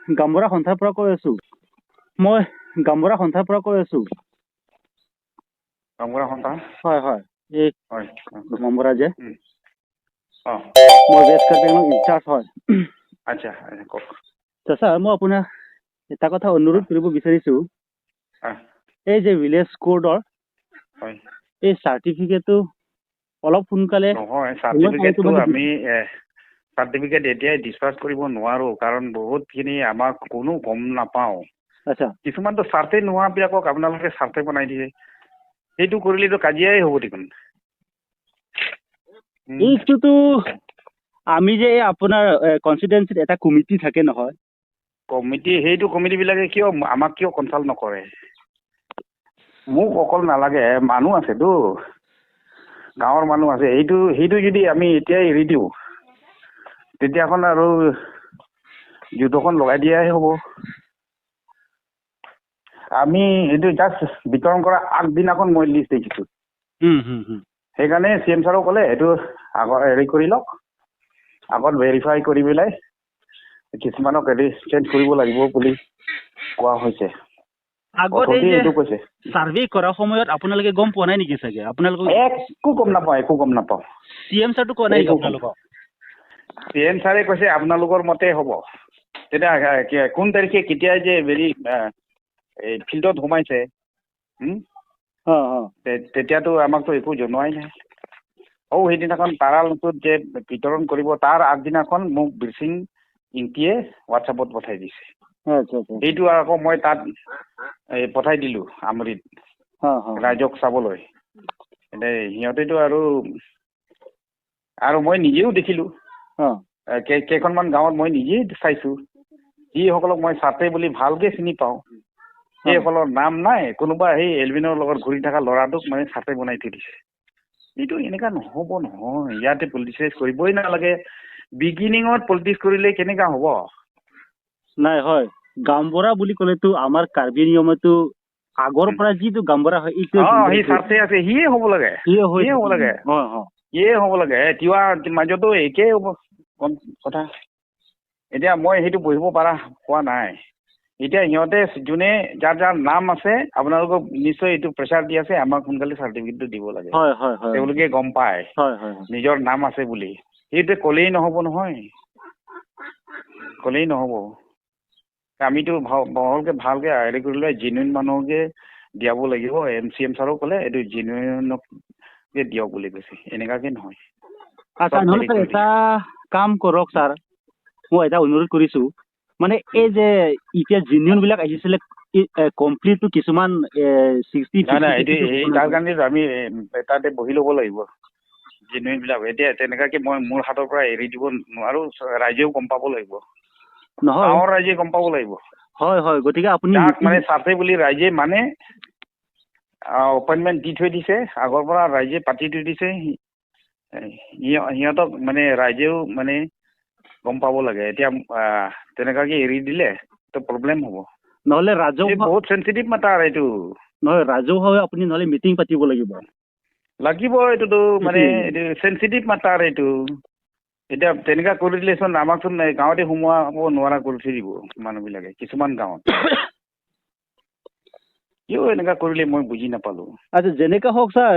গামবুঢ়া সন্থাৰ পৰা কৈ আছো। মই গামবুঢ়া সন্থাৰ পৰা কৈ আছো। গামবুঢ়া সন্থা? হয় হয়, এই হয়। গামবুঢ়া যে। অঁ। মই ৱেষ্ট কাৰ্বি আংলং ইনচাৰ্জ হয়। আচ্ছা, কওক। তো ছাৰ, মই আপোনাক এটা কথা অনুৰোধ কৰিব বিচাৰিছো। এই যে ভিলেজ কোডৰ এই চাৰ্টিফিকেটটো অলপ সোনকালে নহয়, চাৰ্টিফিকেটটো আমি চাৰ্টিফিকেট এতিয়াই ডিছপাছ কৰিব নোৱাৰোঁ, কাৰণ বহুতখিনি আমাক কোনো গম নাপাওঁ। কিছুমানতো চাৰ্টে নোহোৱাবিলাকক আপোনালোকে চাৰ্টে বনাই দিয়ে। সেইটো কৰিলেতো কাজিয়াই হ'ব দেখোন। এইটোতো আমি যে এই আপোনাৰ কনষ্টিটুৱেঞ্চিত এটা কমিটি থাকে নহয়। কমিটি, সেইটো কমিটিবিলাকে কিয় আমাক কিয় কনচাল্ট নকৰে? মোক অকল নালাগে, মানুহ আছেতো, গাঁৱৰ মানুহ আছে। সেইটো যদি আমি এতিয়াই এৰি দিওঁ, তেতিয়াখন আৰু যুদ্ধখন লগাই দিয়াই হ'ব। আমি এইটো জাষ্ট বিতৰণ কৰা আগদিনাখন মই লিষ্ট দেখিছোঁ। সেইকাৰণে চি এম ছাৰক ক'লে এইটো আগত হেৰি কৰি লওক, আগত ভেৰিফাই কৰি পেলাই কিছুমানক হেৰি চেঞ্জ কৰিব লাগিব বুলি কোৱা হৈছে। আগত এই অথনি যে এইটো কৈছে। চাৰ্ভে কৰাৰ সময়ত আপোনালোকে গম পোৱা নাই নেকি চাগে? আপোনালোকক একো গম নাপাওঁ, একো গম নাপাওঁ। চি এম ছাৰটো কোৱা নাই নেকি একো গম আপোনালোকক? চি এম ছাৰে কৈছে আপোনালোকৰ মতে হ'ব। তেতিয়া কোন তাৰিখে কেতিয়া যে হেৰি এই ফিল্ডত সোমাইছে, অঁ অঁ তেতিয়াতো আমাকতো একো জনোৱাই নাই। অ', সেইদিনাখন তাৰালটোত যে বিতৰণ কৰিব, তাৰ আগদিনাখন মোক বিৰচিং ইংতিয়ে হোৱাটছএপত পঠাই দিছে। আচ্ছা আচ্ছা সেইটো আকৌ মই তাত এই পঠাই দিলোঁ আমৰিত অঁ অঁ ৰাইজক চাবলৈ। এতিয়া সিহঁতেতো আৰু মই নিজেও দেখিলোঁ। কেইখনমান গাঁৱত মই নিজেই চাইছোঁ, যিসকলক মই চাতে বুলি ভালকে চিনি পাওঁ, সেইসকলৰ নাম নাই। কোনোবা সেই এলবিনৰ লগত ঘূৰি থকা ল'ৰাটোক মানে চাতে বনাই থৈ দিছে। এইটো এনেকা নহ'ব নহয়। ইয়াতে পলিটিচাইজ কৰিবই নালাগে। বিগিনিঙত পলিটিক্স কৰিলে কেনেকা হ'ব? নাই, হয়, গামবুঢ়া বুলি ক'লেতো আমাৰ কাৰ্বি নিয়মতো আগৰ পৰা যিটো গামবুঢ়া হয়, এইটোৱে। অ, সি চাতে আছে, সিয়ে হ'ব লাগে। সিয়ে হৈ সিয়ে হ'ব লাগে। হয় হয় সিয়ে হ'ব লাগে। তিৱা মাজতো একেই হ'ব কথা। এতিয়া মই সেইটো বহিব পৰা হোৱা নাই। এতিয়া সিহঁতে যোনে যাৰ যাৰ নাম আছে, আপোনালোকক নিশ্চয় এইটো প্ৰেছাৰ দি আছে, আমাক সোনকালে চাৰ্টিফিকেটটো দিব লাগে। হয় হয় হয় তেওঁলোকে গম পায় হয় হয় হয় নিজৰ নাম আছে বুলি। সেইটোৱে ক'লেই নহ'ব নহয়, ক'লেই নহ'ব। আমিতো বহলকে ভালকে হেৰি কৰি লৈ জেনুইন মানুহকে দিয়াব লাগিব। এম চি এম ছাৰো ক'লে এইটো জেনুইনকে দিয়ক বুলি কৈছে, এনেকুৱাকে নহয়। আচ্ছা। চব নহ'লে হেৰি ছাৰ, কৰি এটা কাম কৰক ছাৰ, মই এটা অনুৰোধ কৰিছো। মানে এই যে এতিয়া জেনুইন বিলাক আহিছিলে, কমপ্লিটটো কিছুমান 60 নাই নাই, এইটো এই তাৰ কাৰণে আমি তাতে বহি ল'ব লাগিব। জেনুইন বিলাক এতিয়া তেনেকুৱাকে মই মোৰ হাতৰ পৰা এৰি দিব নোৱাৰো। ৰাইজেও গম পাব লাগিব। নহয়। গাঁৱৰ ৰাইজে গম পাব লাগিব। হয় হয়, গতিকে আপুনি যাক মানে চাতে বুলি ৰাইজে মানে এপইণ্টমেণ্ট দি থৈ দিছে, আগৰ পৰা ৰাইজে পাতি থৈ দিছে, সিহঁতক মানে ৰাইজেও মানে গম পাব লাগে। এতিয়া তেনেকুৱাকে এৰি দিলে তো প্ৰব্লেম হ'ব। নহ'লে এই ৰাজহুৱা বহুত চেঞ্চিটিভ মেটাৰ এইটো। নহয়, ৰাজহুৱা আপুনি নহ'লে মিটিং পাতিব লাগিব। লাগিব। এইটোতো মানে এইটো চেঞ্চিটিভ মেটাৰ এইটো। এতিয়া তেনেকুৱা কৰি দিলেচোন আমাকচোন এই গাঁৱতে সোমোৱাব নোৱাৰা কৰি থৈ দিব মানুহবিলাকে কিছুমান গাঁৱত। কিয় এনেকুৱা কৰিলে মই বুজি নাপালো। আচ্ছা, যেনেকা হওক ছাৰ,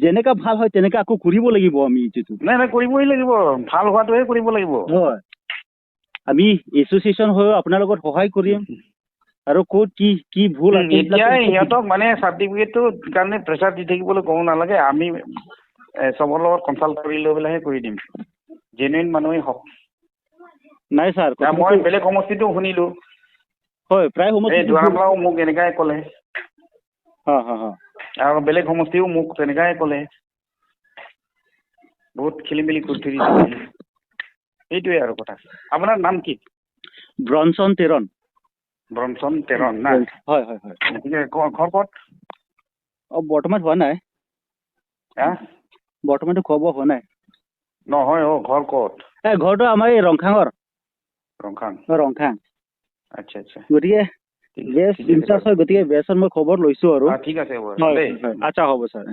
যেনেকা ভাল হয় তেনেকা আকৌ কৰিব লাগিব আমি এইটোতো। নাই নাই, কৰিবই লাগিব, ভাল হোৱাটোহে কৰিব লাগিব। হয়, আমি এছ'চিয়েশ্যন হৈও আপোনাৰ লগত সহায় কৰিম আৰু ক'ত কি কি ভুল আছে এইবিলাক। এতিয়া সিহঁতক মানে চাৰ্টিফিকেটটোৰ কাৰণে প্ৰেছাৰ দি থাকিবলৈ ক'ব নালাগে। আমি চবৰ লগত কনচাল্ট কৰি লৈ পেলাইহে কৰি দিম, জেনুইন মানুহেই হওক। নাই ছাৰ। এতিয়া মই বেলেগ সমষ্টিতো শুনিলো। হয়, প্ৰায় এই সমষ্টিত। দুৱাৰমলাও মোক এনেকাই ক'লে। হয় হয় হয় আৰু বেলেগ সমষ্টিও মোক তেনেকাই ক'লে। বহুত খেলি মেলি কৰি থৈ দিছে। সেইটোৱে আৰু কথা। আপোনাৰ নাম কি? ব্ৰনচন তেৰণ। ব্ৰনচন তেৰণ না? হয় হয় হয় গতিকে ঘৰ ক'ত? অঁ, বৰ্তমান হোৱা নাই। হা? বৰ্তমানতো খোৱা বোৱা হোৱা নাই। নহয় অ', ঘৰ ক'ত? এই ঘৰটো আমাৰ এই ৰংখাঙৰ। ৰংখাং? ৰংখাং। আচ্ছা আচ্ছা। গতিকে ঠিক বেছ ঠিক আছে ইনচাৰ্জ বাৰু। হয়, গতিকে বেছত মই খবৰ লৈছো আৰু। ঠিক আছে বাৰু হয় দেই। হয়, আচ্ছা, হ'ব ছাৰ।